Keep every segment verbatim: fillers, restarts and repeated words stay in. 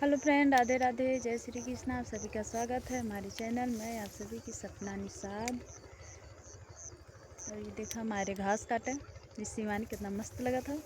Hello friend, राधे राधे, जय श्री कृष्णा। आप सभी का स्वागत है हमारे channel में। आप सभी की सपना निषाद। और ये देखा हमारे घास काटे, ये शिवानी कितना मस्त लगा था।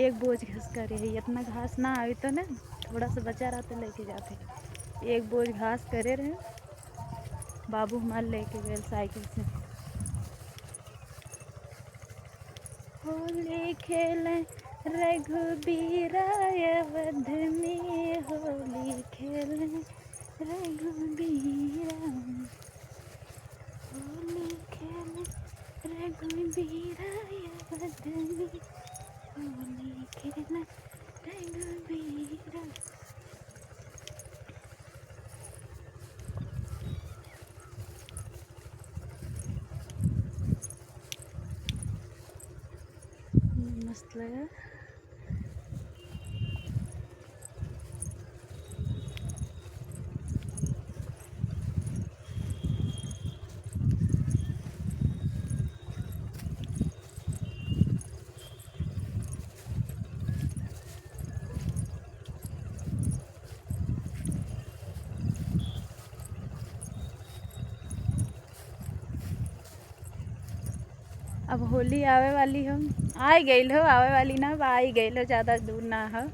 एक बोझ घास करे है, इतना घास ना आवे तो ना, थोड़ा सा बचा रहता लेके जाते। एक बोझ घास करे रहे, बाबू हमार लेके गए साइकिल से। होली खेले रघुबीरा अवध में, होली खेले रघुबीरा, होली खेले रघुबीरा अवध में, होली खेले रघुबीरा। मस्त लगा। अब होली आवे वाली हो, आइ गइल हो, आवे वाली ना, अब आइ गइल हो, ज्यादा दूर ना हो।